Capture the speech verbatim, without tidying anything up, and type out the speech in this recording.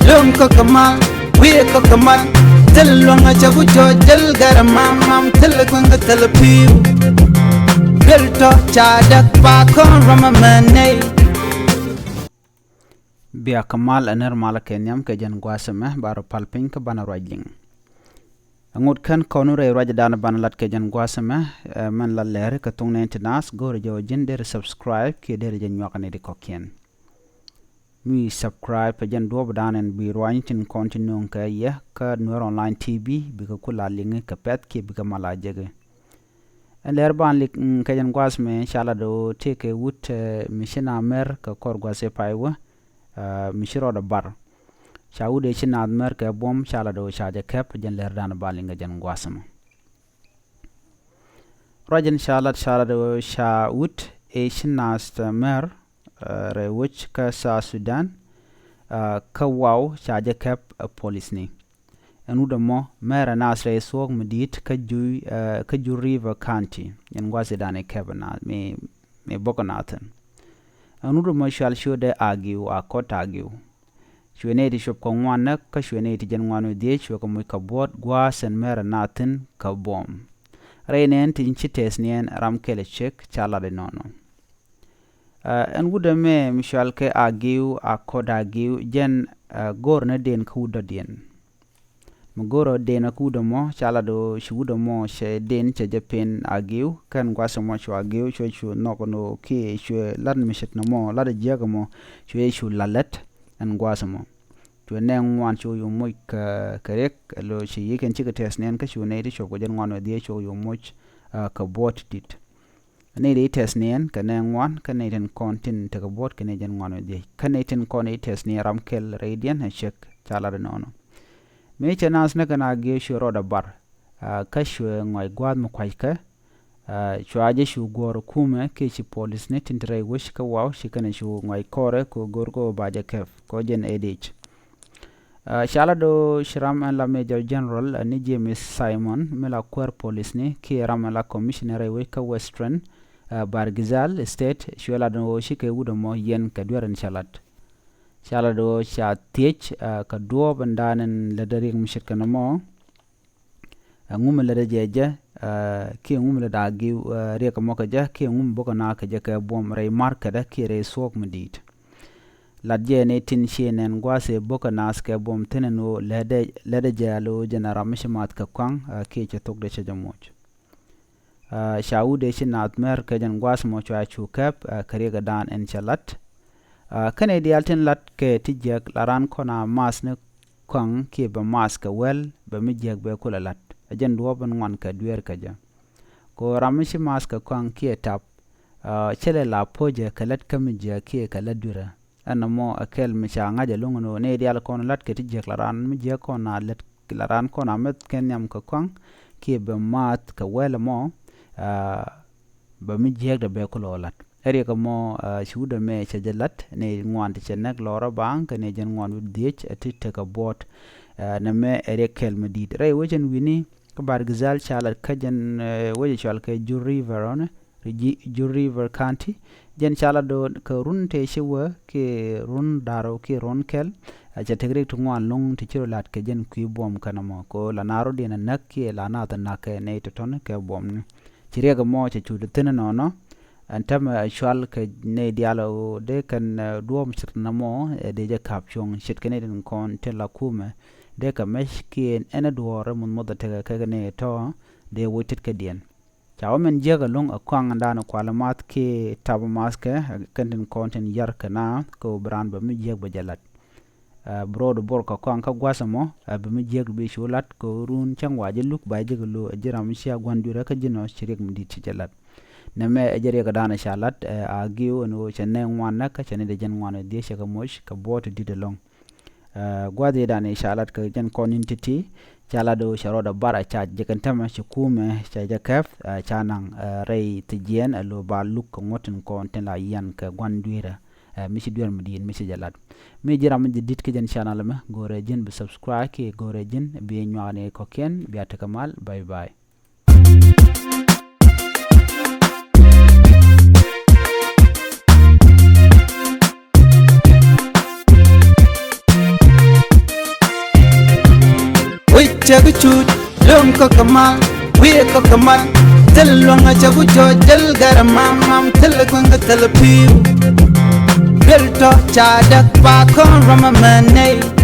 Lum kä kɛ mal, wi̱i̱ kä kɛ mal. Thil luäŋ a cɛ ku cɔc, thil gɛr a mam mam, thil guäŋ a thil pi̱w. Thil tɔ ca däk pa kɔn ram a mɛ nɛy. Bia kɛ mal ɛ ner mal kɛ nhiam kɛ jɛn gua̱a̱th ɛmɛ ba rɔ pal piny kä banɛ ruac liŋ. Ɛŋut kɛn kɔn rɛy ruac dan banɛ lat kɛ jɛn gua̱a̱th ɛmɛ, ɛ, mɛn la lɛri kɛ thuŋ nɛn ti naath, go̱o̱rɛ jɛ ɔ ji̱n derɛ subscribe kiɛ derɛ jɛ nyuak ni di kɔkiɛn. Mi subscribe ɛ jɛn duɔ̱ɔ̱p dan ɛn bi ruany tin kɔn ti nööŋ kɛ yɛ kä Nuer Online T V, bikɛ ku la liŋi kɛ pɛ̈th kiɛ bikɛ mal a jeki. Ɛn lɛr ban lik, mm, kɛ jɛn gua̱a̱th mɛ ca lat ɔ tëëkɛ wut, ɛ, mi ci na mɛr kɛ kɔr gua̱a̱th ɛ pay wä, ɛ, mi ci rɔɔdɛ bar. Ca wut ɛ ci naath mɛr kɛ buɔ̱m ca lat ɔ ca jɛ kɛp jɛn lɛr dan ban lik kɛ jɛn gua̱a̱th mɛ. Ruac in ca lat, ca lat ɔ ca wut ɛ ci naath mɛr, ɛ, rɛy wec kä South Sudan, ɛ, kä waw ca jɛ kɛp ɛ polisni. Ɛn wut ɛmɔ mɛr ɛ naath rɛy thuɔ̱k mi di̱i̱t kä Ju, ɛ, kä Ju River County. Ɛn gua̱a̱th in dan ɛ kɛp ɛ naath mi, mi bok ɛ naath thi̱n. Ɛn wut ɛmɔ cual ciötdɛ Agiw, Akot Agiw. Cuɛ nɛy ti cuɔp kɛ ŋuan näk kä cuɛ nɛy ti jiɛn ŋuan wi̱cdɛ dhieec cuɛ kɛ moc kɛ buɔ̱ɔ̱t gua̱a̱th ɛn mɛr ɛ naath thi̱n kɛ buɔ̱m. Rɛy nɛn tin ci tɛth niɛn ram kɛl ɛ cek ca lat inɔnɔ. Ɛ, ɛn wut ɛmɛ mi cual kɛ Agiw, Akot Agiw, jɛn, ɛ, go̱r ni den kä wut dɔ̱diɛn. Mi go̱r ɔ den kä wut ɛmɔ ca lat ɔ ci wut ɛmɔ cɛ den cɛ jɛ pen Agiw, kɛn gua̱th ɛmɔ cu Agiw cuɛ cu nhɔk ɛn ɔ kiɛ cuɛ lat mi ce̱t nɔmɔ, lat ɛ jiäk ɛmɔ, cuɛ cu lat lät ɛn gua̱th ɛmɔ. Cuɛ nɛy ŋuan cu yom moc kɛ, kɛ riɛk, ɛ lo̱ ci yiëk ɛn cikɛ tɛth niɛn kä cu nɛy ti cuɔp kɛ jiɛn ŋuan wi̱cdɛ dhieec cu yom moc, ɛ, kɛ buɔ̱ɔ̱t di̱t. Nɛy ti tɛth niɛn kɛ nɛy ŋuan, kä nɛy tin kɔn tin tekɛ buɔ̱ɔ̱t kɛ nɛy jiɛn ŋuan wi̱cdɛ dhieec. Kä nɛy tin kɔn ti tɛth niɛn ram kɛl rɛydiɛn ɛ cek ca lat inɔnɔ. Mëë cɛ naath näk kɛn Agiw cuɛ rɔɔdɛ bar, ɛ, kä cuɛ ŋɔc gua̱a̱th mi kuackɛ, ɛ, cua jɛ cu guɔ̱ɔ̱r kumɛ kiɛ ci polisni tin te rɛy wec kä waw ci kɛn cu ŋɔc kɔrɛ kɛ go̱r kɛ ba jɛ kɛp kɛ jɛn ɛ dic. Ɛ, ca lat ɔ ci ram ɛn la Major General, ɛ, ni James Simon mi la kuäär polisni kiɛ ram ɛn la commissioner rɛy wec kä Western, ɛ, Bahr el Ghazal State, cuɛ lat ɔ cikɛ wut ɛmɔ yɛn kɛ duer ɛn ca lat. Ca lat ɔ ca thiec, ɛ, kɛ duɔ̱ɔ̱p ɛn dan ɛn lätdɛ riɛk mi ce̱tkɛ nɔmɔ. Ɛŋu mi lätdɛ jɛ jɛ, ɛ, kiɛ ɛŋu mi lätdɛ Agiw, ɛ, riɛk ɛmɔ kɛ jɛ, kiɛ ɛŋu mi bok kɛ naath kɛ jɛ kɛ buɔ̱m rɛy markɛtdä kiɛ rɛy thuɔ̱k mi di̱i̱t. Lat jɛ ni tin ci nɛn gua̱a̱th ɛ bok kɛ naath kɛ buɔ̱m thi̱n ɛn ɣöö lätdɛ, lätdɛ jɛ alo jɛn ɛ ram mi ci maath kɛ kɔaŋ, ɛ, kiɛ cɛ thokdɛ cɛ jɛ moc. Ɛ, ca wut ɛ ci naath mɛr kɛ jɛn gua̱a̱th mɔ cua cu kɛp, ɛ, kɛ riɛk ɛ dan ɛn cɛ lat. Ɛ, kɛn ɛ diaal tin lat kɛ ti jiäk la raan kɔn a maath ni kɔaŋ kiɛ bɛ maath kɛ wɛl bɛ mi jiäk bɛ kulɛ lat. Ɛ jɛn duɔ̱ɔ̱p ɛn ŋuan kɛ dueer kɛ jɛ. Kɛ ɣöö ram mi ci maath kɛ kɔaŋ kiɛ tap, ɛ, cɛ lɛ la po̱cɛ kɛ lät kä mi jiäk kiɛ kɛ lät dui̱rä. Ɛn nɔmɔ ɛ kɛl mi ca ŋa̱c ɛlɔ̱ŋ ɛn ɣöö nɛy diaal kɔn lat kɛ ti jiäk la raan mi jiäk kɔn a lät la raan kɔn a meth kɛ nhiam kɛ kɔaŋ kiɛ bɛ maath kɛ wɛl ɛmɔ, ɛ, bɛ mi jiäkdɛ bɛ kulɛ lat. Ɛ riɛk ɛmɔ, ɛ, ci wut ɛmɛ cɛ jɛ lat ni ŋuan ti cɛ näk lɔrä baŋ kɛ ni jɛn ŋuan wi̱cdɛ dhieec ɛ ti tekɛ buɔ̱ɔ̱t, ɛ, nɛmɛ ɛ riɛk kɛl mi di̱i̱t. Rɛy wec ɛn wi̱ni kä Bahr el Ghazal ca lat kä jɛn, ɛ, wec ɛ cɔal kɛ Ju River ɔnɛ. Ju River County. Jɛn ca lat ɔ kɛ run tëë ci wä kiɛ run da̱r ɔ kiɛ run kɛl. Ɛ cɛ tek riɛk ti ŋuan lo̱ŋ ti ci rɔ lat kɛ jɛn kui̱ buɔ̱m kɛn ɛmɔ kɛ ɣöö la na rɔ̱diɛn ɛ näk kiɛ la naath ɛ näk kɛ nɛy tɔ̱tɔ̱ni kɛ buɔ̱mni. Ci riɛk ɛmɔ cɛ cu ti thi̱n ɛnɔnɔ. Ɛn täämɛ ɛ cual kɛ nɛy diaal ɣöö dee kɛn, ɛ, duɔ̱ɔ̱p ce̱tkɛ nɔmɔ, ɛ, dee jɛ ka̱p cuɔ̱ŋ ce̱tkɛ nɛy tin kɔn tin la kumɛ. Dee kɛ mec kiɛ ɛn ɛ duɔ̱ɔ̱r ɛ muth muth ɛ tekɛ kɛ nɛy tɔ̱ dee woc tetkädiɛn. Ca wä min jiäk ɛlɔ̱ŋ ɛ kɔaŋdan ɛ kual ɛ math kiɛ tap ɛ math kɛ, ɛ, kɛn tin kɔn tin yar kɛ na kɛ ɣöö bi raan bɛ mi jiäk bɛ jɛ lat. Ɛ, bi rɔɔdu bor kɛ kɔaŋ kä gua̱th ɛmɔ, ɛ, bɛ mi jiäk bi cu lat kɛ ɣöö run cäŋ wa jɛ luk ba jɛ kɛ lo̱ ɛ ji̱ ram mi cia gua̱n dui̱rä kä ji̱n ɔ ci riɛk mi di̱t ci jɛ lat. Nɛmɛ ɛ jɛ riɛk ɛ da̱a̱n ɛ ca lat, ɛ, Agiw ɛn ɣöö cɛ nɛy ŋuan näk kä cɛ ni dee jɛn ŋuan ɛ dhiec cɛ kɛ moc kɛ buɔ̱ɔ̱t ti di̱t ɛlɔ̱ŋ. Ɛ, gua̱th i̱ da̱n i̱ ca lat kɛ jɛn kɔn in ti̱ti̱, ca lat ɣöö cɛ rɔɔdɛ bar ɛ ca jek ɛn täämɛ ci kumɛ cɛ jɛ kɛp, ɛ, ca naŋ, ɛ, rɛy thi̱jiɛn ɛ lo̱ ba luk kɛ ŋuɔ̱t tin kɔn tin la yian kɛ gua̱n dui̱rä, ɛ, mi ci duer mi di̱i̱t mi ci jɛ lat. Mi ji̱ ram mi ji̱ di̱t kä jɛn channel ɛmɛ, go̱rɛ ji̱n bi subscribe kiɛ go̱rɛ ji̱n bi nyuak ni kɔ̱kiɛn, bia tekɛ mal, bye bye. Cɛ kä cut lom kä kä mal, wi̱i̱ kä kä mal. Thil luäŋ a cɛ ku jɔɔc, thil gɛr a mam mam, thil kueŋ kä thil pi̱w. Thil tɔ ca däk pa kɔn ram a mɛ nɛy.